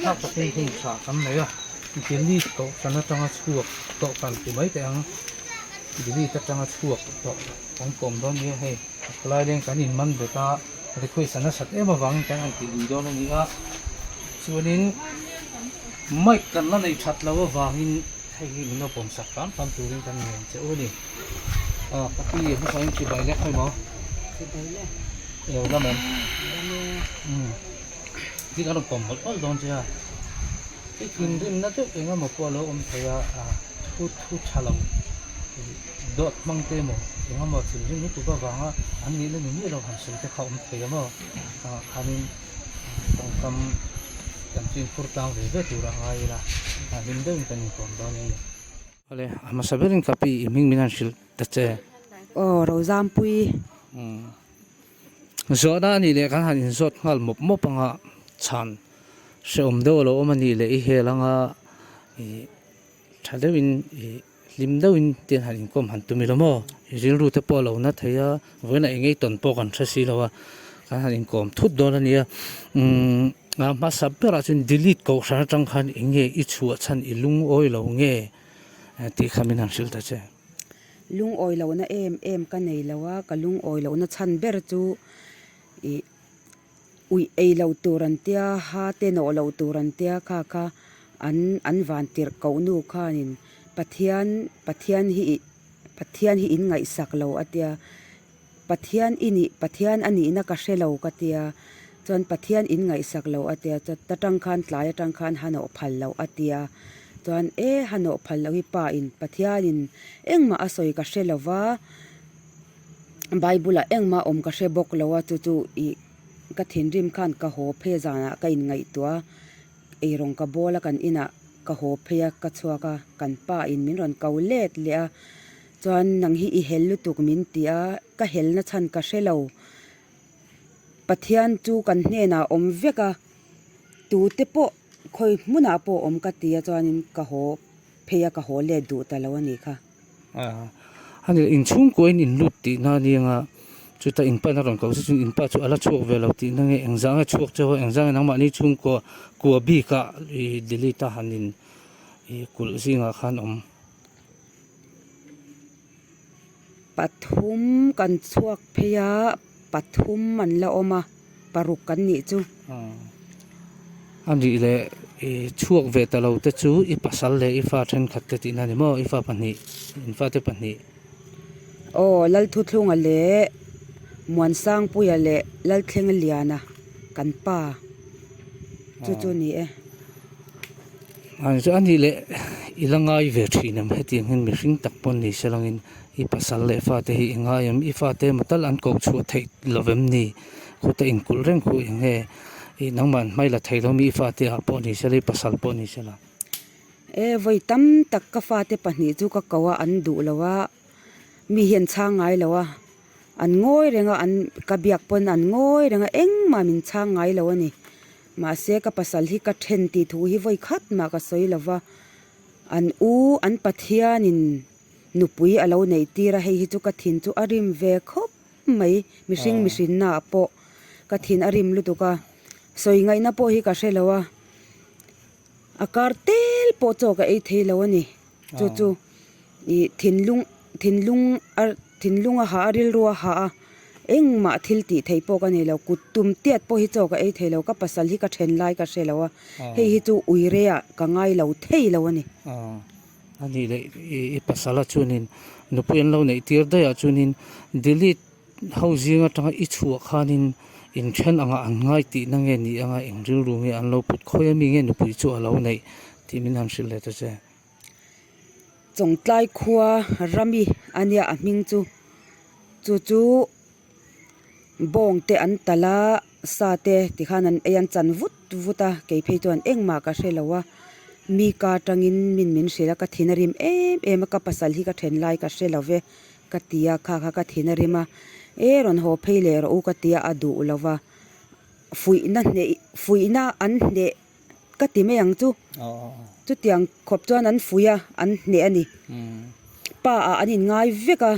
thlak takin hun tha kan nei a, Delete kohhran atanga chhuak tawh kan ti mai teh ang, Delete atanga chhuak tawh kan kawm dawn nia hei a khawlai leng kan in man bet a, request a nasat em avangin kan han ti lui dawn a ni a, chuanin mic kan la nei that lo avangin hei hi min lo pawm sak hram hram turin kan ngen che u a ni. Aw ka pi hmasa in chibai lek mai maw? Chibai le. I lo lam em? Lam e. Umm ti kan rawn pawm mawlh mawlh dawn che a. I thinrimna deuh eng emaw pawh a lo awm thei a, thu thu tha lo dawt hmang te emaw eng emaw thinrim lutuk avanga an nihna ni miah lo han sawi te kha awm thei a maw? Khanin tawngkam kan fimkhur tlang ve ve tur a ngai ila, hlim deuhin kan inkawm dawn a ni. Awle, a hmasa berin ka pi i hming min han hrilh ta che. Aw, Rozampui. Umm. Zawhna a nih leh kan han inzawt nghal mawp mawp anga chhan hrehawm deuh a lo awm a nih leh i hel anga ih tha deuhin ih hlim deuhin te han inkawm han tum ila maw? I rilru te pawh a lo na thei a, vawiinah eng ngei tawn pawh kan hre si lo a, kan han inkawm thut dawn a nia. Umm. A hmasa berah chuan delete kohhran atang khan eng nge i chhuah chhan i lungawi lo nge tih kha min han hrilh ta che. Lungawi lohna em em ka nei lo a, ka lungawi lohna chhan ber chu ih uih ei lo tur an tia, ha te nawh loh tur an tia kha kha an an van tirh koh nu khanin Pathian Pathian hi ih Pathian hi in ngaihsak lo a tia. Pathian i nih, Pathian a nihna ka hre lo ka tia, chuan Pathian in ngaihsak lo a tia, chuan ta tang khan tlai atang khan hanawh phal loh a tia, chuan e hanawh phal loh hi pa in Pathian in engmah a sawi ka hre lo va, Bible ah engmah awm ka hre bawk lo a, chu chu ih ka thinrim khan ka haw phei zanah ka in ngaihtuah a, eirawng ka bawl a kan inah ka haw phei a ka chhuak a, kan pa in min rawn ko let leh a. Chuan nang hi i hel lutuk min ti a, ka helna chhan ka hre lo. Pathian chu kan hnenah a awm vek a, tute pawh khawi hmunah pawh awm ka ti a chuanin ka haw phei a, ka haw let duh ta lo a nih kha. A ni, inchhungkuain in lut tihna a ni anga chuta in pain a rawn ko che chuan in pa chu a la chhuak ve lo tihna nge engzah nge chhuak chauh a, engzah nge nangmahni chhungkua kua bikah i delete a han in i kulh zingah khan awm. Pathum kan chhuak phei a, pathum an la awm a, paruk kan nih chu. A nih leh i chhuak ve ta lo te chu i pasal leh i fa thenkhat te tihna a ni maw? I fa pahnih, in fate pahnih. Aw, Lalthuthlunga leh Muansangpuia leh Lalthlengliana kan pa chu chu ni e. A nih leh i la ngai ve thin em hetiang hian mihring tak pawn ni se langin i pasal leh fate hi i ngai em i fate emaw tal an koh chhuah theih lo vem ni khuta inkulh reng khu eng nge ih nangmah an hmai la thei lo mi i fate ah pawh ni sela i pasal pawh ni sela. E vawi tam tak ka fate pahnih chu ka ko a an duh lo a mi hi an chhang ngai lo a an ngawi reng a an ka biak pawn an ngawi reng a engmah min chhang ngai lo a ni. Mahse ka pasal hi ka then tih thu hi vawi khat mah ka sawi lo va, an u an Pathianin nupui a lo neih tir a, hei hi chu ka thin chu a rim ve khawp mai, mihring mihrinna ah pawh ka thin a rim lutuk a, sawi ngaihna pawh hi ka hre lo a, a kar tel pawh chaw ka ei thei lo a ni, chu chu Ih thinlung thinlung a thinlung a hah a rilru a hah a engmah thil tih theih pawh ka nei lo kut tum tiat pawh hi chaw ka ei thei lo ka pasal hi ka then lai ka hre lo a hei hi chu ui rei ah ka ngai lo thei lo a ni. A nih leh i pasal a chuanin nupui an lo neih tir daih ah chuanin delete ho zing atanga i chhuah khanin inthen angah an ngai tihna nge ni anga eng rilru nge an lo put khawi ami nge nupui chu a lo neih tih min han hrilh leh ta che. Chawngtlai khua Rami a nia a hming chu chu chu bawng te an talh a sa te tikhan an ei an chan vut vut a kei phei chuan engmah ka hre lo a mi ka atangin min min hrilh a ka thin a rim em em a ka pasal hi ka then lai ka hre lo ve ka ti a kha kha ka thin a rim a e rawn haw phei leh rawh u ka ti a a duh lo va fuihna hneh fuihna an hneh. Ka ti mai ang chu. Chutiang khawp chuan an fuih a, an hneh a ni. Pa ah an inngai vek a,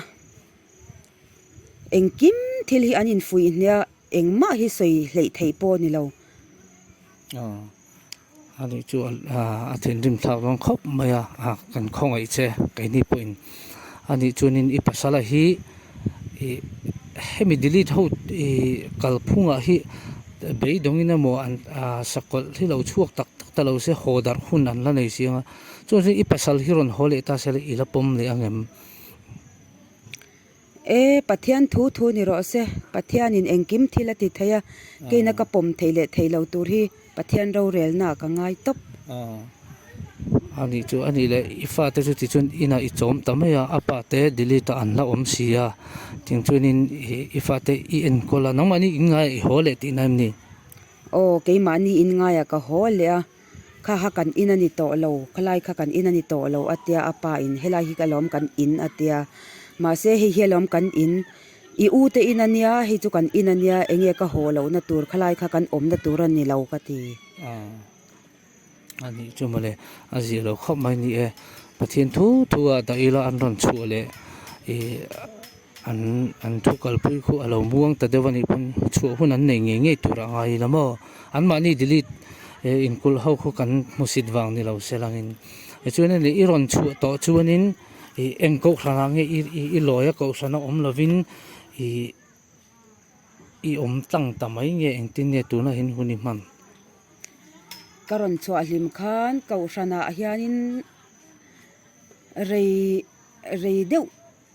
engkim thil hi an infuih hneh a, engmah hi sawi hleih theih pawh a ni lo. Ani chu a thinrim thlak dawn khawp mai a, kan khawngaih che keini pawhin ani chuanin i pasala hi ih hemi delete ho ih kalphungah hi beidawngin emaw an ah sakawlh hi lo chhuak tak tak ta lo se haw darh hun an la nei si ang a, chuan chuan i pasal hi rawn haw leh ta se la i la pawm leh ang em? E, Pathian thu thu ni rawh se, Pathianin engkim thil a ti thei a, keina ka pawm theih leh theih lo tur hi Pathian rorelna ka ngai tawp. A nih chu, a nih leh i fate chu tichuan inah i chawm ta mai a, a pate delete ah an la awm si a, ting chuanin i fate i enkawl a, nangmahni in ngaiah i haw leh tihna em ni? Aw, keimahni in ngaiah ka haw leh a, Kha kha kan in a ni tawh lo, khalai kha kan in a ni tawh lo a tia, a pa in helai hi alawm kan in a tia. Mahse hei hi alawm kan in, i u te in a nia, hei chu kan in a nia, enge ka haw lohna tur, khalai kha kan awmna tur a ni lo ka ti. A nih chu mawle, a zia lo khawp mai ni e. Pathian thu thu ah dah ila an rawn chhuah leh ih an an thu kalpui khu a lo muang ta deuh a nih pawn chhuah hun an nei ngei ngei tur a ngai ila maw. Anmahni delete inkulh ho khu kan hmusit vang ni lo se langin. Tichuan hei i rawn chhuah tawh chuanin ih eng kohhranah nge i lawi a kohhran a awm lovin ih i awm tlang ta mai nge engtin nge tuna hin hun i hman. Ka rawn chhuah hlim khan kohhranah hianin rei rei deuh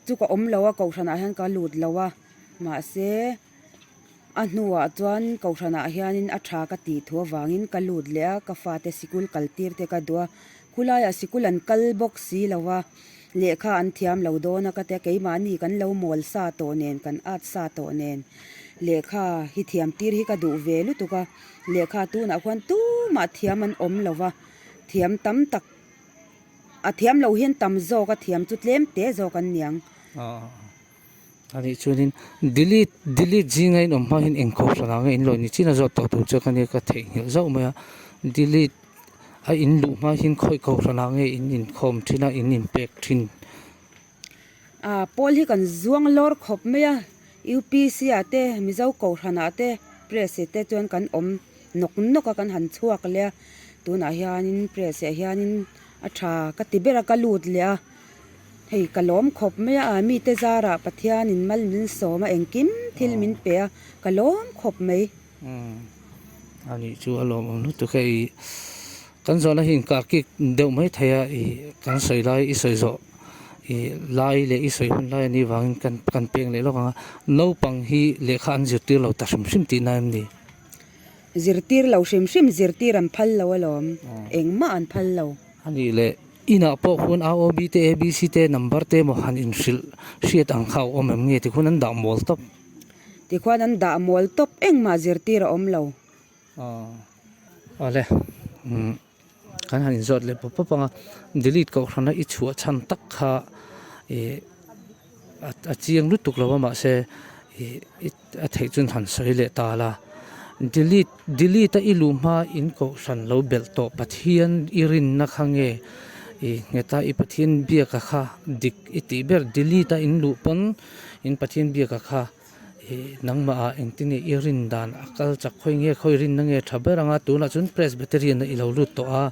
chu ka awm lo a kohhranah hian ka lut lo a mahse. A hnuah chuan kohhranah hianin a tha ka tih thu avangin ka lut leh a, ka fate sikul kal tir te ka duh a, khulaiah sikul an kal bawk si lo va, lehkha an thiam lo dawn a ka tia, keimahni kan lo mawl sa tawh nen, kan at sa tawh nen, lehkha hi thiam tir hi ka duh ve lutuk a, lehkha tunah khuan tumah thiam an awm lo va, thiam tam tak a thiam lo hian tam zawk a thiam chu tlem te zawk an niang. A nih chuanin delete delete zinga in awm hma hian eng kohhran ah nge in lawi ni chin a zawt tawh tur chu ka nia ka theihnghilh zauh mai a delete a in luh hma hian khawi kohhran ah nge in inkhawm thin a in inpek thin. Ah pawl hi kan zuang lawr khawp mai a UPC ah te Mizo kohhran ah te press te chuan kan awm nawk nawk a kan han chhuak leh a tunah hianin press ah hianin a tha ka ti ber a ka lut leh a. Hei ka lawm khawp mai a, mite zarah Pathianin mal min sawm a, engkim thil min pe a, ka lawm khawp mai. A nih chu a lawmawm lutuk e, i kan zawhna hi inkar kik deuh mai thei a, i kan sawi lai i sawi zawh i lai leh i sawi hun lai a nih vangin kan kan peng leh lawk ang a, naupang hi lehkha an zirtir lo ta hrim hrim tihna em ni? Zirtir lo hrim hrim zirtir an phal lo alawm, engmah an phal lo. A nih leh Inah pawh khuan AOB te ABC te number te emaw han inhrilh hriat ang kha a awm em nge tikhuan an dah mawl tawp. Tikhuan an dah mawl tawp engmah zirtir a awm lo. Aw awle umm kan han inzawt leh pawp pawp ang a delete kohhrana i chhuah chhan tak kha ih a chiang lutuk lo a mahse ih a theih chuan han sawi leh ta la delete delete a i luh hma in kohhran lo belh tawh Pathian i rinna kha nge ih ngheta i Pathian biaka kha dik i tih ber delete a in luh pawn in Pathian biaka kha ih nangmah ah engtin nge i rin dan a kal chak khawi nge khawi rinna nge tha ber anga tunah chuan presbyterian a i lo lut tawh a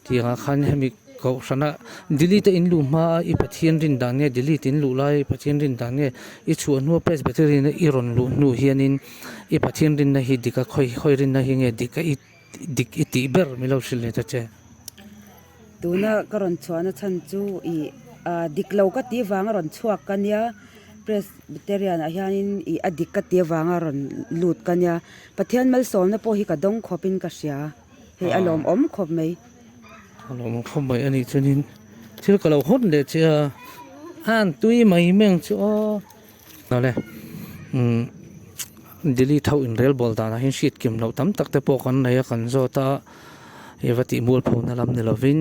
tiangah khan hemi Kohhrana delete a in luh hma a i Pathian rin dan nge delete in luh lai i Pathian rin dan nge i chhuah hnua Presbyterian a i rawn luh hnu hianin i Pathian rinna hi dik a khawi khawi rinna hi nge dik a i dik i tih ber min lo hrilh leh ta che. Tuna ka rawn chhuahna chhan chu i ah dik lo ka tih vanga rawn chhuak ka nia Presbyterian ah hianin i a dik ka tih avanga rawn lut ka nia Pathian malsawmna pawh hi ka dawng khawpin ka hria hei a lawmawm khawp mai. A lawm khawp mai a nih chuanin thil ka lo hawn leh che a an tui mai meng chu aw awle umm delete ho inrel bawl danah hian hriat kim loh tam tak te pawh kan nei a kan zawt a ih va tih mual phona lam ni lovin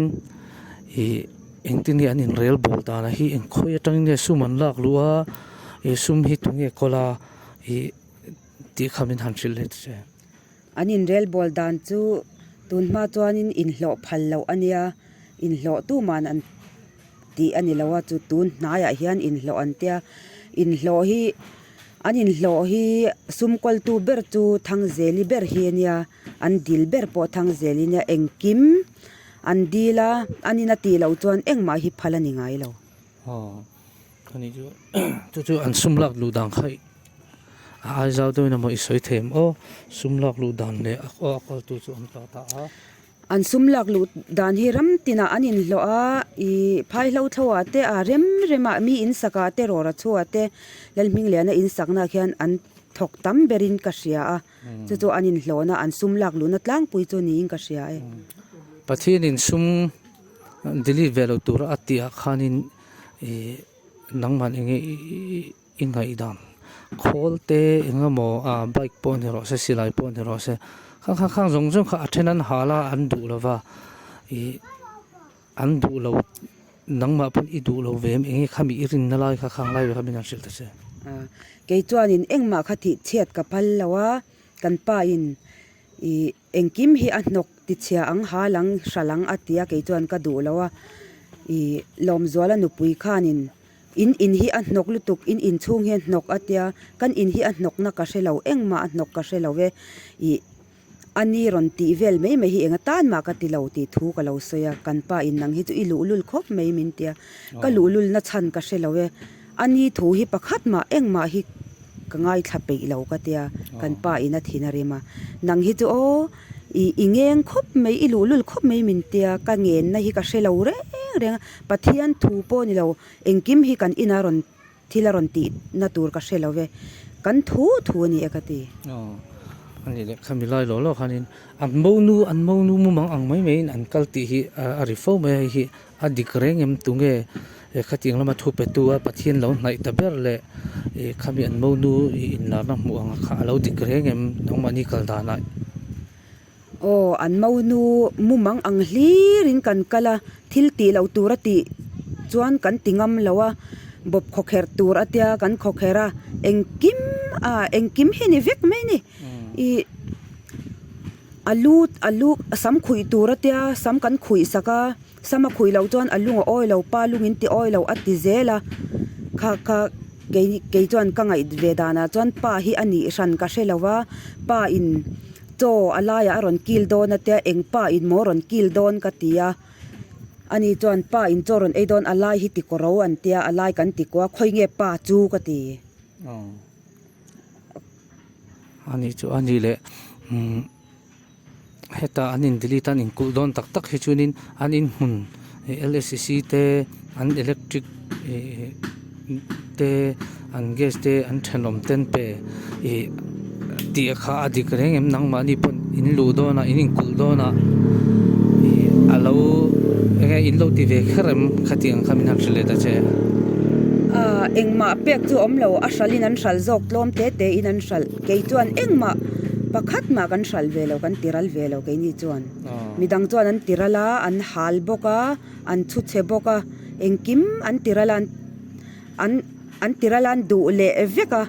ih engtin nge an inrel bawl danah hi engkhawi atangin nge sum an lak luh a ih sum hi tunge kawl a ih tih kha min han hrilh leh ta che. An inrelbawl dan chu tun hma chuanin inhlawh phal loh a nia, inhlawh tuman an tih a ni lo a, chu tun hnaiah hian inhlawh an tia, inhlawh hi An inhlawh hi sum kawltu ber chu Thangzeli ber hi a nia, an dil ber pawh Thangzeli nia engkim an dil a, an in a tih loh chuan engmah hi phal a ni ngai lo. Aw, ani chu chu chu an sum lak luh dan kha a ai zau deuhin emaw i sawi thei em aw, sum lak luh dan leh a kawltu chu an ta ta a. An sum lak luh dan hi ram tinah an inhlawh a, ih phaihlo thloah te a rem remah mi insakah te rawra chhuah te Lalhmingliana insaknaah khian an thawk tam berin ka hria a, chu chu an inhlawhna an sum lak luhna tlangpui chu niin ka hria e. Pathianin sum delete ve lo tura a tihah khanin ih nangmah enge ih. I ngaihdan khawl te eng emaw ah bike pawh ni rawh se silai pawh ni rawh se khang khang khang zawng zawng kha a then an hal a an duh lo va ih an duh lo nangmah pawn i duh lo ve em eng nge khami i rinna lai kha khang lai ve kha min han hrilh ta che. Ah kei chuanin engmah kha thih chhiat ka phal lo a kan pa in ih engkim hi a hnawk tichhia ang hal ang hral ang a ti a kei chuan ka duh lo a ih Lawmzuala nupui khanin. In in hi a hnawk lutuk, in inchhung hi a hnawk a tia, kan in hi a hnawkna ka hre lo, engmah a hnawk ka hre lo e, ih a ni rawn tih vel mai mai hi enga tan mah ka ti lo tih thu ka lo sawi a, kan pa in nang hi chu i luhlul khawp mai min tia, ka luhlulna chhan ka hre lo e, a ni thu hi pakhat mah engmah hi ka ngaithla peih lo ka tia, kan pa in a thin a rem a, nang hi chu aw ih i ngeng khawp mai, i luhlul khawp mai min tia, ka ngenna hi ka hre lo reng reng a, Pathian thu pawh ni lo, engkim hi kan ina rawn thil a rawn tih na tur ka hre lo ve, kan thu thu a ni e ka ti. Aw, a nih leh khami lai lawh lawh khanin an monu an monu mumang ang mai maiin an kal tih hi a ri fo mai a, hei hi a dik reng em tunge khatiang lama thu pe tu a Pathian lo hnaih ta ber leh khami an monu inlarna hmuh ang kha a lo dik reng em nangmahni kal danah. Aw, an monu mumang ang hlirin kan kal a, thil tih loh tur a tih chuan kan ti ngam lo a, bawp khawkherh tur a tia kan khawkherh a, engkim ah engkim hi ni vek mai a ni. Ih a lu a lu sam khuih tur a tia sam kan khuih sak a, sam a khuih loh chuan a lung a awi lo, pa lung in ti awi lo a ti zel a, kha kha kei kei chuan ka ngaih ve danah chuan pa hi a nih hran ka hre lo va, pa in. Chaw a laiah a rawn kil dawn a tia eng pa in maw rawn kil dawn ka ti a, ani chuan pa in chaw rawn ei dawn a lai hi ti kaw ro an tia a lai kan ti kaw a khawi nge pa chu ka ti. Aw ani chu ani leh umm heta an in delete an inkulh dawn tak tak hi chuanin an inhmun lscc te an electric ih te an gas te an thenawm ten pe ih tih kha a dik reng em nangmahni pawn in luh dawn a in inkulh dawn a ih a lo eng nge in lo ti ve kher em khatiang kha min han hrilh leh ta che. Aaa engmah pek chu awm lo a hralhin an hralh zawk tlawm te te in an hralh kei chuan engmah pakhat mah kan hralh ve lo kan ti ral ve lo keini chuan midang chuan an ti ral a an hal bawk a an chhu chhe bawk a engkim an ti ral a an an ti ral a an duh leh vek a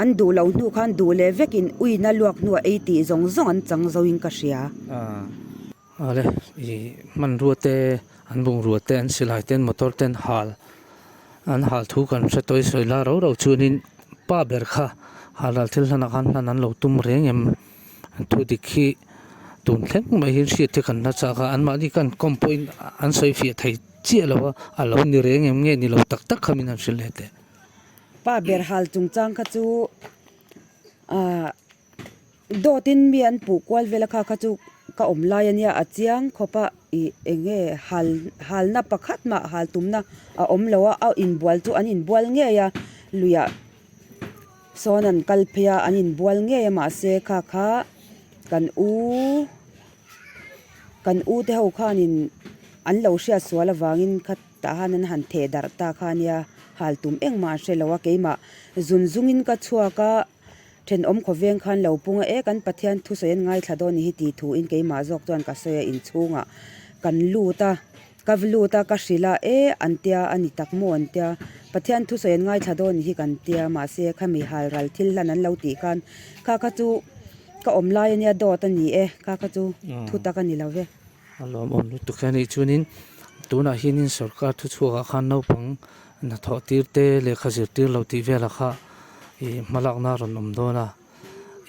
an duh loh hnu khan duh leh vek in uina luak hnuah ei tih zawng zawng an chang zo in ka hria. Ale ih hmanrua te an bungrua te an silai te an motor te an hal an hal thu kan hre tawi sawi la rau rau chuanin pa ber kha hal ral thil hlanah khan hlan an lo tum reng em. Thu dik hi tun thleng mai hian hriat hi kan la chak a, anmahni khan kawm pawhin an sawi fiah thei chiah lo a, a lo ni reng em nge ni lo tak tak kha min han hrilh leh teh. Pa ber hal chungchang kha chu ah dawtin mi an puh kual vel a kha kha chu ka awm lai a nia a chiang khawp a ih eng nge hal halna pakhat mah hal tumna a awm lo a, a inbual chu an inbual ngei a luiah. Sawn an kal phei a an inbual ngei a mahse kha kha kan u kan u te ho khanin an lo hriat sual avangin kha tah han an han theh darh ta kha ania hal tum engmah an hre lo a keimah zun zungin ka chhuak a thenawm khawveng khan lo pung a e kan Pathian thusawi an ngaithla dawn ni hi tih thuin keimah zawk chuan ka sawi a inchhungah kan lut a. Ka va lut a, ka hrilh a, e an tia a ni tak maw an tia, Pathian thusawi an ngaithla dawn ni hi kan tia, mahse khami hal ral thil hlan an lo tih khan kha kha chu ka awm lai ania dawt a ni e, kha kha chu thu tak a ni lo ve. A lawmawm lutuk hian nih chuanin tunah hianin sorkar thuchhuakah khan naupang hnathawh tir te lehkha zirtir lo tih velah kha. ih hmalakna a rawn awm dawn a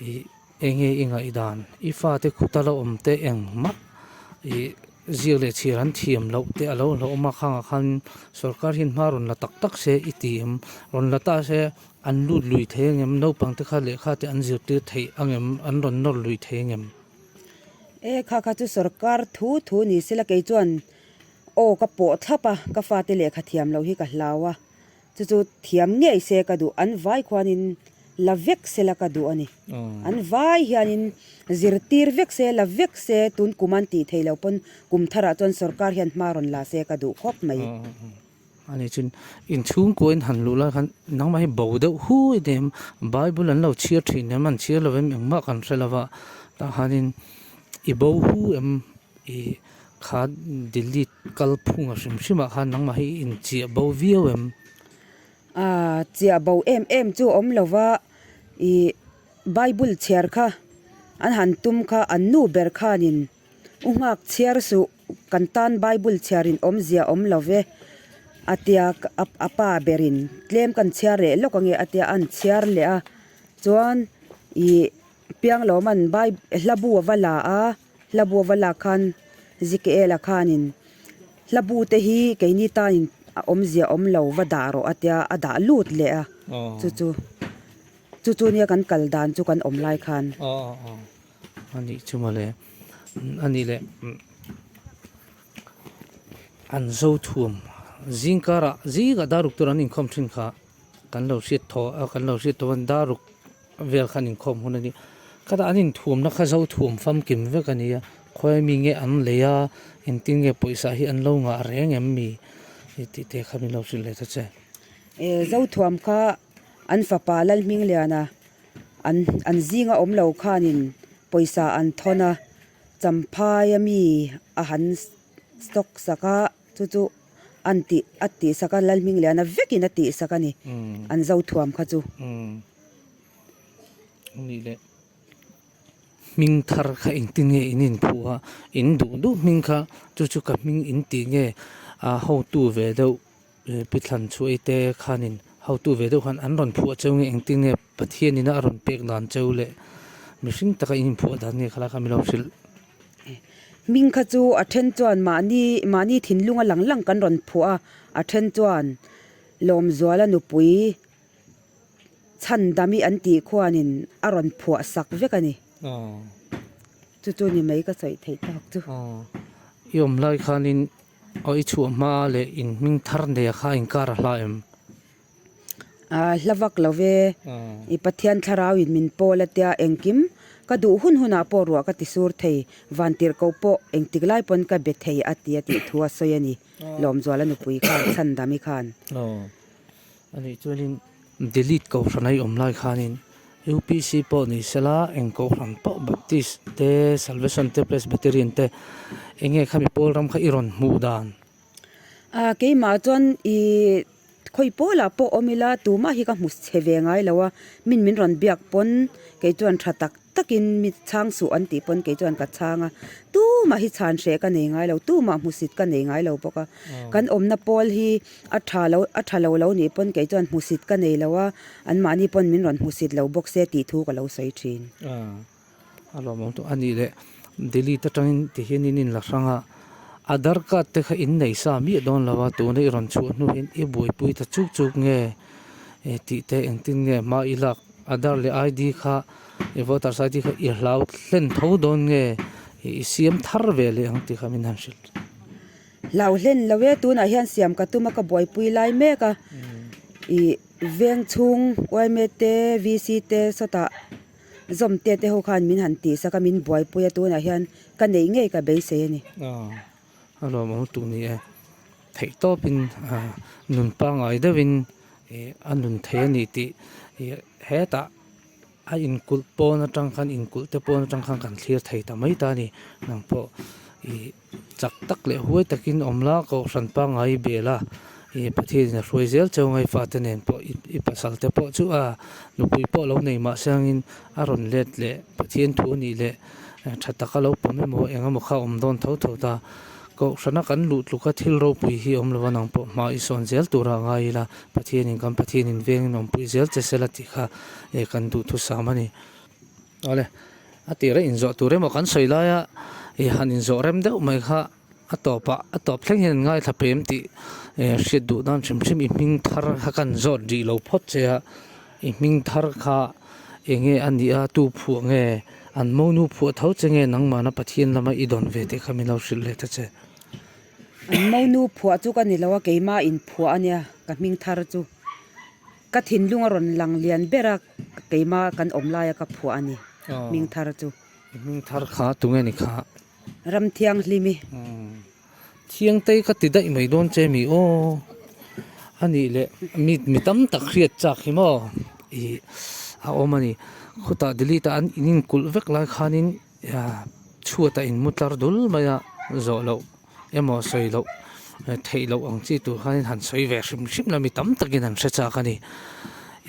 ih eng nge i ngaihdan i fate khuta la awm te engmah ih ziak leh chhiar an thiam loh te a lo hlauhawm a khangah khan sorkar hian hma rawn la tak tak se i ti em rawn la ta se an lut lui thei ang em naupang te kha lehkha te an zirtir theih ang em an rawn nawr lui thei ang em. E kha kha chu sorkar thu thu ni sela kei chuan aw ka pawh thlap a ka fate lehkha thiam loh hi ka hlau a. Chu chu thiam ngei se ka duh, an vai khuanin la vek se la ka duh a ni. An vai hianin zirtir vek se, la vek se, tun kum an tih theih loh pawn kum tharah chuan sorkar hian hma rawn la se ka duh khawp mai. Ani chuan inchhungkuain han luh lai khan nangmah hi bo deuh hui em, Bible an lo chhiar thin em, an chhiar lo em engmah kan hre lo va, tah khanin i bo hu em i Kha delete kal phung a hrim hrim ah khan nangmah hi i inchiah bo viau em? Aaa chiah bo em em chu a awm lo va, ih Bible chhiar kha an han tum kha an nu ber khanin u nghak chhiar suh kan tan Bible chhiar in awmzia awm lo ve a tia a pa berin tlem kan chhiar leh lawk ange a tia a an chhiar leh a chuan ih Pianglawman hla bu a va la a. Hla bu va lak khan Zikaela khanin hla bu te hi keini tanin a awmzia awm lo va dah rawh a tia a dah lut leh a chu chu chu chu nia kan kal dan chu kan awm lai khan. A nih chu mawle a nih leh an zo thuam zingkarah zingah daruk tur an inkhawm thin kha kan lo hriat thaw a kan lo hriat tawh a daruk vel khan inkhawm hun a ni. Khatah an inthuamna kha zo thuam famkim vek a ni a, khawi mi nge an lei a, engtin nge pawisa hi an lo ngah reng em mi i tih te kha min lo hrilh leh ta che. E zo thuam kha an fapa Lalhmingliana an an zinga awm lo khanin pawisa an thawn a, Champhaia mi a han stock sak a, chu chu an tih a tih sak a, Lalhmingliana vekin a tih sak a ni, an zo thuam kha chu. Anih leh hming thar kha engtin nge in inphu a, in duh duh hming kha chu chu ka hming in tih nge a hotu ve deuh pi thlan chhuaih te khanin hotu ve deuh khan an rawn phuah cheu nge engtin nge Pathian ina a rawn pek dan cheu leh mihring taka in inphuah dan nge khalai kha min lo hrilh. Hming kha chu a then chuan mahni mahni thinlunga lang lang kan rawn phuah a, a then chuan Lawmzuala nupui Chhan dami an tih khuanin a rawn phuah sak vek a ni. Chu chu ni mai ka sawi theih tawk chu. I awm lai khanin aw i chhuah hma leh in hming thar nei a kha inkar a hla em? A hla vak lo ve. I Pathian thlarau in min pawl a tia engkim ka duh hun hunah pawh ruah ka ti sur thei. Vantirhkoh pawh engtik lai pawn ka be thei a ti a tih thu a sawi a ni. Lawmzuala nupui khan chhan dami khan. A nih chuanin Delete kohhran a i awm lai khanin UPC pawh ni sela eng kohhran pawh Baptist te Salvation te Presbyterian te eng nge khami pawl ram kha i rawn hmuh dan? A keimah chuan i khawi pawlah pawh awm ila tumah hi ka hmu chhe ve ngai lo a min min rawn biak pawn kei chuan tha tak takin mi chhang suh an tih pawn kei chuan ka chhang a, tumah hi chhan hreh ka nei ngai lo, tumah hmusit ka nei ngai lo bawk a, kan awmna pawl hi a tha lo a tha lo lo nih pawn kei chuan hmusit ka nei lo a, anmahni pawn min rawn hmusit lo bawk se tih thu ka lo sawi thin. A lawmawm tawh a nih leh Delete atangin ti hian in inla hrang a, Aadhaar card te kha in nei sa miah dawn lo a, tuna i rawn chhuah hnu hian i buaipui ta chuk chuk nge tih te engtin nge hma i lak Aadhaar leh ID kha i voters ID kha i hlau hlen tho dawn nge i siam thar ve leh ang tih kha min han hrilh. Hlau hlen lo e, tunah hian siam ka tum a ka buaipui lai mek a, ih veng chhung yma te VC te sawtah zawm te te ho khan min han tih sak a min buaipui a tunah hian ka neih ngei ka beisei a ni. A lawmawm tuk ni e, theih tawpin nun pangngai deuhin a nun thei a ni tih hetah a inkulh pawn atang khan inkulh te pawn atang khan kan thlir thei ta mai ta a ni nang pawh ih chak tak leh huai takin awm la kohhran pangngai i bel a ih Pathianin a hruai zel cheu ngai fate nen pawh i pasal te pawh chu a nupui pawh lo nei mahse angin a rawn let leh Pathian thu a nih leh tha taka lo pawm emaw eng emaw kha a awm dawn tho tho ta. Kohhrana kan luh tluka thil ropui hi awm lova nang pawh hma i sawn zel tura ngai ila, Pathianin kan Pathianin vengin awmpui zel che sela tih kha kan duhthusam a ni. Awle, a tira inzawh tur emaw kan sawi laia i han inzawh rem deuh mai kha a tawpah a tawp thleng hian an ngaithla pem tih hriat duh dan hrim hrim i hming thar kha kan zawt rih lo phawt che a, i hming thar kha eng nge a nih a, tu phuah nge, an monu phuah tho che nge nangmahna Pathian lama i dawn ve tih kha min lo hrilh leh ta che. An monu phuah chu ka ni lo a, keimah inphuah a nia ka hming thar chu. Ka thinlung a rawn lang lian ber a, keimah kan awm laia ka phuah a ni, hming thar chu. I hming thar kha tunge ni kha? Ram thianghlim i. Thiangtei ka ti daih mai dawn che mi aw. A nih leh mi mi tam tak hriat chak hi maw ih a awm a ni. Khutah delete ah an in inkulh vek lai khanin chhuatah in mu tlar dul mai a zawh loh emaw sawi loh theih loh ang chi tur khanin han sawi ve hrim hrim la mi tam takin an hre chak a ni.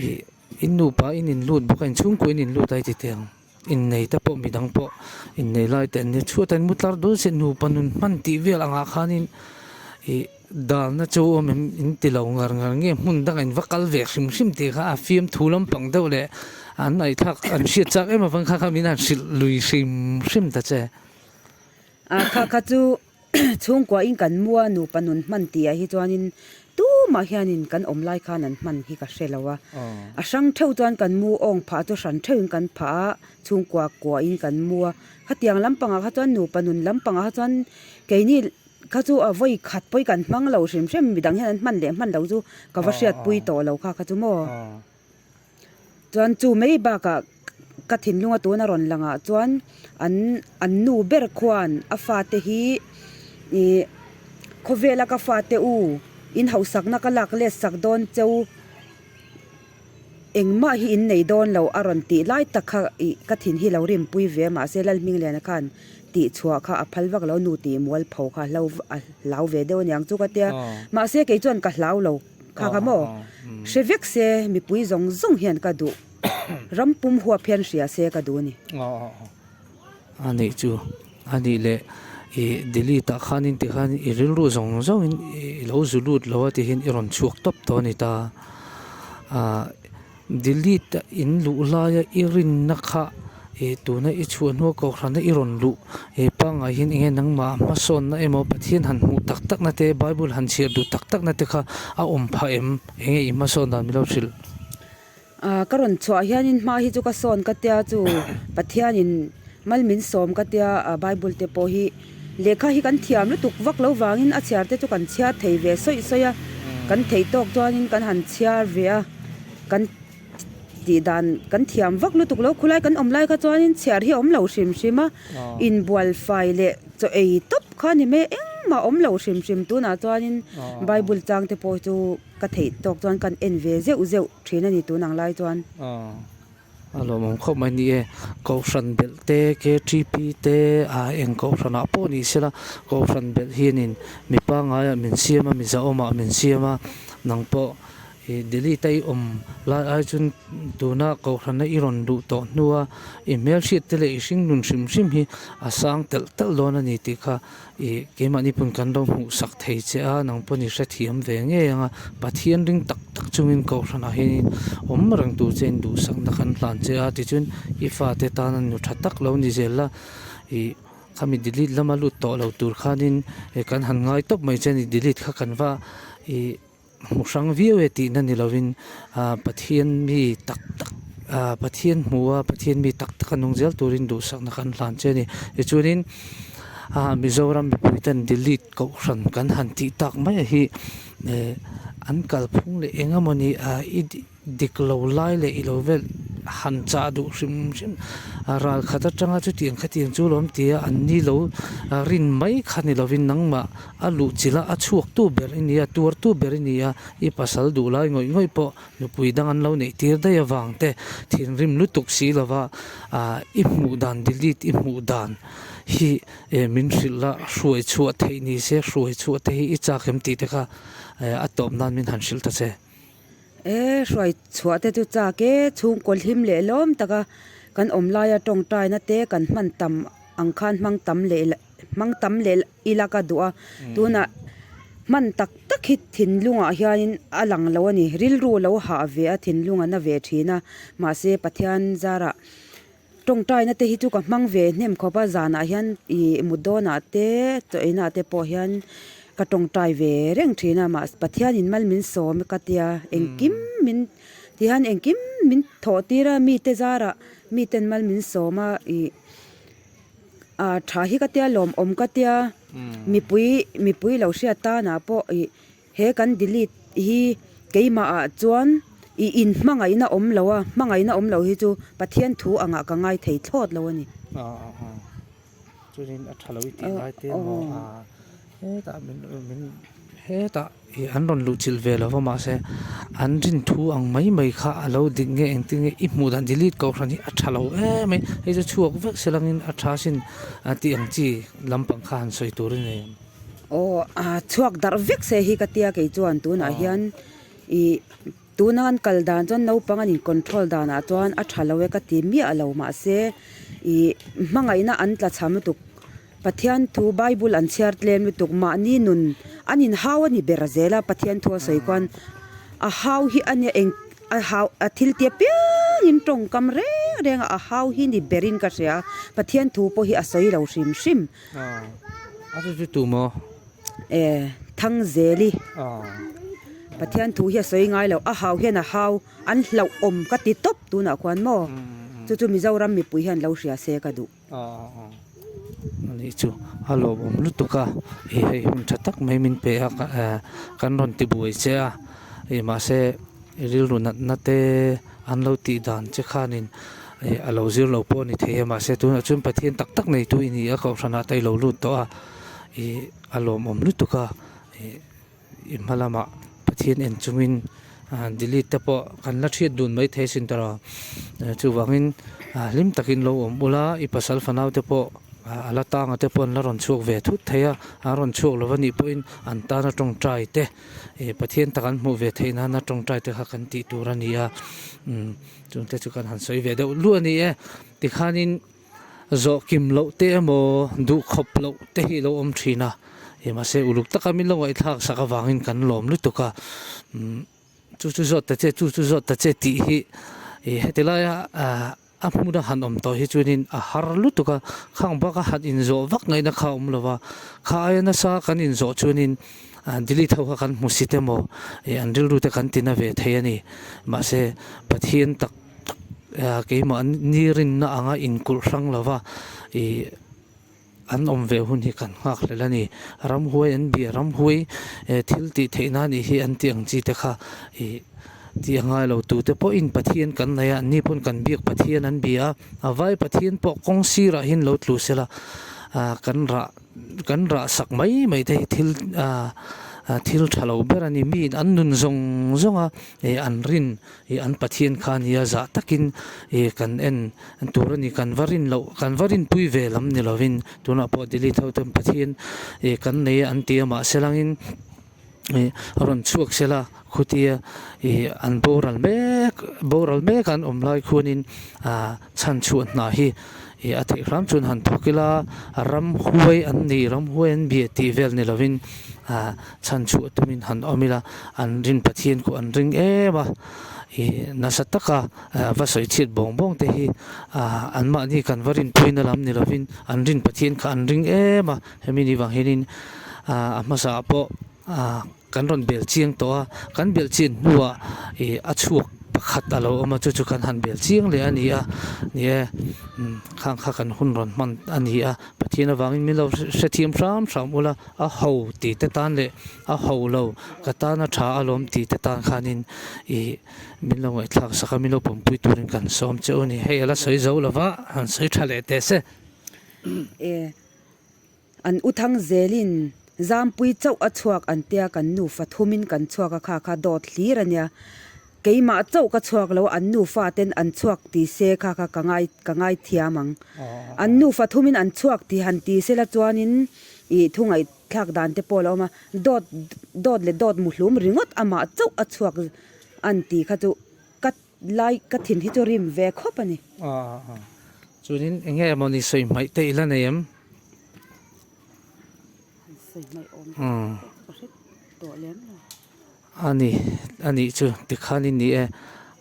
Ih in nupa in inlut bawk a inchhungkua in inlut a i ti teh ang. Innei te pawh midang pawh innei lai te an nia chhuat a in mu tlar dawn se nupa nun hman tih vel angah khanin ih dalna chu awm em in ti lo ngar ngar nge hmun dangah in va kal ve hrim hrim tih kha a fiamthu lampang deuh leh an ngaihthlak an hriat chak em avang kha kha min han hrilh lui hrim hrim ta che. A kha kha chu Chhungkua in kan mua nupa nun hman tih ah hi chuanin tumah hianin kan awm lai khan an hman hi ka hre lo a. A hrang theuh chuan kan mu awng phah chu hran theuhin kan phah a, chhungkua kua in kan mu a. Khatiang lampangah kha chuan nupa nun lampangah kha chuan keini kha chu a vawi khat pawh hi kan hmang lo hrim hrim, midang hian an hman leh hman lo chu ka va hriatpui tawh lo kha kha chu maw. Chuan chu mai bakah ka thinlunga tuna rawn langah chuan an an nu ber khuan a fate hi ih khawvela ka fate u in hausakna ka lak let sak dawn cheu engmah hi in nei dawn lo a rawn tih lai tak kha ih ka thin hi lo rimpui ve a mahse Lalhmingliana khan tih chhuah kha a phal vak lo nu tih mualpho kha a hlo a hlau ve deuh aniang chu ka tia mahse kei chuan ka hlau lo. Kha kha maw? Hre vek se mipui zawng zawng hian ka duh. Ram pum huap hian hria se ka duh a ni. A nih chu. A nih leh i delete ah khanin tikhan i rilru zawng zawngin i lo zu lut lo a tihin i rawn chhuak tawp tawh a ni ta. Ah. Delete a in luh laia i rinna kha ih tuna i chhuah hnua kohhrana i rawn luh ih pangngai hian enge nangmah hmasawnna emaw Pathian han hmuh tak tak na te Bible han chhiar duh tak tak na te kha a awm phah em enge i hmasawn dan milo hrilh. Ah ka rawn chhuah hianin hma hi chu ka sawn ka tia chu Pathianin mal min sawm ka tia ah Bible te pawh hi lehkha hi kan thiam lutuk vak lo vangin a chhiar te chu kan chhiar thei ve sawi sawi a kan theih tawk chuanin kan han chhiar ve a. Kan tih dan kan thiam vak lutuk lo khulai kan awm lai kha chuanin chhiar hi a awm lo hrim hrim a inbual fai leh chaw ei tawp kha ni mai engmah a awm lo hrim hrim tunah chuanin bible chang te pawh chu ka theih tawk chuan kan en ve zeuh zeuh thin a ni tun ang lai chuan. A lawmawm khawp mai ni e. Kohhran belh te, KTP te, ah eng kohhranah pawh ni sela kohhran belh hianin mi pangaiah min siam a, mi zahawmah min siam a, nang pawh ih delete a i awm lai ai chuan tuna kohhrana i rawn luh tawh hnua i hmelhriat te leh i hringnun hrim hrim hi a sang telh telh dawn a ni tih kha Ih, keimahni pawn kan lo hmuh sak thei che a, nang pawn i hrethiam ve ngei ang a, Pathian ring tak tak chungin Kohhranah hianin awm reng tur chein duhsakna kan hlan che a, tichuan i fate tana nu tha tak lo ni zel la, ih, khami delete lama lut tawh lo tur khanin kan han ngai tawp mai che a ni, delete kha kan va ih. Hmu hrang viau e tihna ni lovin ah Pathian mi tak tak ah Pathian hmu a Pathian mi tak tak a nung zel turin duhsakna kan hlan che a ni. Tichuanin ah Mizoram mipui ten delete kohhran kan han tih tak mai a hi eh an kalphung leh eng emawni ah i dik lo lai leh i lo vel han chah duh hrim hrim a ral khat atanga chutiang khatiang chu lawm tia an ni lo rin mai kha ni lovin nangmah a luh chilh a a chhuak tu ber i ni a tuar tu ber i ni a i pasal duh lai ngawih ngawih pawh nupui dang an lo neih tir daih avang te thinrim lutuk si lova ah i hmuh dan delete i hmuh dan hi eh min hrilh la hruai chhuah theih ni se hruai chhuah te hi i chak em tih te kha eh a tawp nan min han hrilh ta che. E hruai chhuah te chu chak e, chhungkaw hlim leh lawm taka kan awm laia tawngtaina te kan hman tam ang khan hmang tam leh. hmang tam leh ila ka duh a, tunah hman tak tak hi thinlungah hianin a lang lo a ni, rilru lo hah ve a thinlung a na ve thin a, mahse Pathian zarah tawngtaina te hi chu ka hmang ve hnem khawp a, zanah hian ih mut dawnah te chaw einah te pawh hian ka tawngtai ve reng thin a, mahse Pathianin mal min sawm ka tia engkim min tihian engkim min thawh tir a mite zarah miten mal min sawm a ih. Ah tha hi ka tia lawmawm ka tia mipui mipui lo hriat tanah pawh ih he kan delete hi keimah ah chuan ih in hmangaihna awm lo a hmangaihna awm lo hi chu Pathian thu angah ka ngai thei thlawt lo a ni. Chuanin a tha lo i tih lai te maw ah hetah min min hetah ih an rawn luh chilh ve lo va mahse an rin thu ang mai mai kha a lo dik nge engtin nge i hmuh dan delete kohhran hi a tha lo em mai hei chu chhuak vek se langin a tha sin a tih ang chi lampang kha han sawi tur a ni. Aw a chhuak darh vek se hi ka tia kei chuan tunah hian ih tuna an kal dan chuan naupang an in control danah chuan a tha lo e ka ti miah lo mahse ih hmangaihna an tla cham lutuk. Pathian thu Bible an chhiar tlem lutuk mahni nun an in hau a ni ber zel a Pathian thu a sawi khuan a hau hi a nia eng a hau a thil tia piang in tawngkam reng reng a a hau hi ni ber in ka hria Pathian thu pawh hi a sawi lo hrim hrim. A chu chu tu maw? E Thangzeli Pathian thu hi a sawi ngai lo a hau hian a hau an hlauh awm ka ti tawp tunah khuan maw chu chu Mizoram mipui hian lo hria se ka duh. Anih chu a lawmawm lutuk a ih hei hun tha tak mai min pe a kan rawn ti buai che a ih mahse i rilru natna te an lo tih dan che khanin ih a lo zir lo pawh a ni thei a mahse tunah chuan Pathian tak tak neitu i ni a kohhranah te i lo lut tawh a ih a lawmawm lutuk a ih. I hma lamah Pathian en chungin delete te pawh kan la hriat dun mai thei asin tawh a, chuvangin hlim takin lo awm ula i pasal fanau te pawh a la tanga te pawh an la rawn chhuak ve thut thei a, an rawn chhuak lo anih pawhin an tana tawngtai te ih Pathian tak an hmuh ve theih nana tawngtai te kha kan tih tur a ni a, chungte chu kan han sawi ve deuh luah a ni e tikhanin. Zawh kim loh te emaw duh khawp loh te hi lo awm thin a, ih mahse uluk taka min lo ngaihthlak sak avangin kan lawm lutuk a, umm chu chu zawt ta che chu chu zawt ta che tih hi ih heti laia ah a hmuna han awm tawh hi chuanin a har lutuk a, khang baka han inzawh vak ngaihna kha a awm lo va, kha aia nasa kan inzawh chuanin ah delete ho kha kan hmu sit emaw ih an rilru te kan tina ve thei a ni, mahse Pathian tak. Keimah ni rinna anga inkulh hrang lova ih an awm ve hun hi kan nghak hlel a ni. Ramhuai an bia, ramhuai thil tih theih nan ih hi an tih ang chi te kha ih tih a ngai lo. Tute pawhin Pathian kan nei a, anni pawn kan biak Pathian an bia a, a vai Pathian pawh kawng sirah hian lo tlu sela kan rah kan rah sak mai mai te hi thil ah thil tha lo ber a ni. Miin an nun zawng zawng a ih an rin. Ih an Pathian kha nia zah takin ih kan en tur a ni kan va rin loh kan va rinpui ve lam ni lovin tunah pawh delete ho ten Pathian ih kan nei a an ti a mahse langin ih a rawn chhuak sela khutia ih an boral mek boral mek an awm lai khuanin ah chhan chhuah hna hi ih a theih hram chuan han thawk ila ramhuai an ni ramhuai an bia tih vel ni lovin ah chhan chhuah tumin han awm ila an rin Pathian kawh an ring em a ih nasa taka va sawi chhiat bawng bawng te hi ah anmahni kan va rinpuina lam ni lovin an rin Pathian kha an ring em a hemi ni vang hianin ah a hmasa ah pawh ah kan rawn bel chiang tawh a kan bel chian hnuah ih a chhuak pakhat a lo awm a chu chu kan han bel chiang leh a ni a ni e khang kha kan hun rawn hman a ni a Pathian avangin min lo hrethiam hram hram ula. A ho tih te tan leh a ho lo ka tan a tha alawm tih te tan khanin ih min lo ngaihthlak sak a min lo pawmpui turin kan sawm che u a ni. Hei a la sawi zo lo va han sawi tha leh teh se. E an u thang zelin zampui chauh a chhuak an tia kan nufa thumin kan chhuak a kha kha dawt hlir a nia. Keimah chauh ka chhuak lo an nufa ten an chhuak ti se kha kha ka ngai ka ngai thiam ang. An nufa thumin an chhuak ti han ti se la chuanin ih thu ngaihthlak dan te pawh a lo awm a, dawt dawt leh dawt muhlum ringawt amah chauh a chhuak an ti kha chu ka lai ka thin hi chu rim ve khawp a ni. Chuanin eng nge mawni sawi hmaih te i la nei em? sawi hmaih awm pawh chu ka hre tawh lem lo. A ni, a nih chu tikhan in ni e.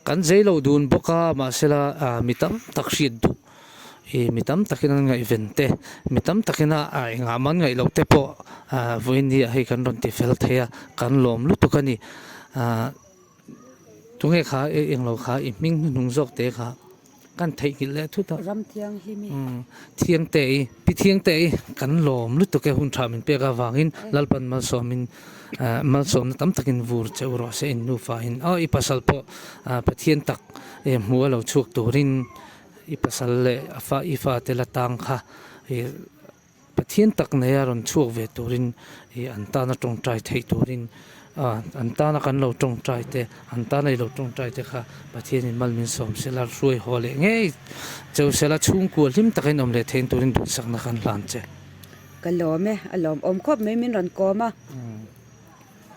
Kan zei lo dun bawk a, mahsela mi tam tak hriat duh ih mi tam takin an ngaihven te, mi tam takin a engah man ngaih loh te pawh vawiin ni ah hei kan rawn ti fel thei a, kan lawm lutuk a ni. Tunge kha englo kha i hming hnuhnung zawk te kha kan theihnghilh leh thut a. Ram thianghlim i. Thiangte i, Pi Thiangte i kan lawm lutuk e hun tha min pek avangin Lalpan malsawmin malsawmna tam takin vur che u rawh se in nufa in aw i pasal pawh Pathian tak hmu a lo chhuak turin i pasal leh a fa i fate la tang kha Pathian tak neia rawn chhuak ve turin ih an tana tawngtai theih turin ah an tana kan lo tawngtai te an tana i lo tawngtai te kha Pathianin mal min sawm sela hruai haw leh ngei cheu sela chhungkua hlim takin awm leh theih turin duhsakna kan hlan che. Ka lawm e, a lawmawm khawp mai min rawn kawm a.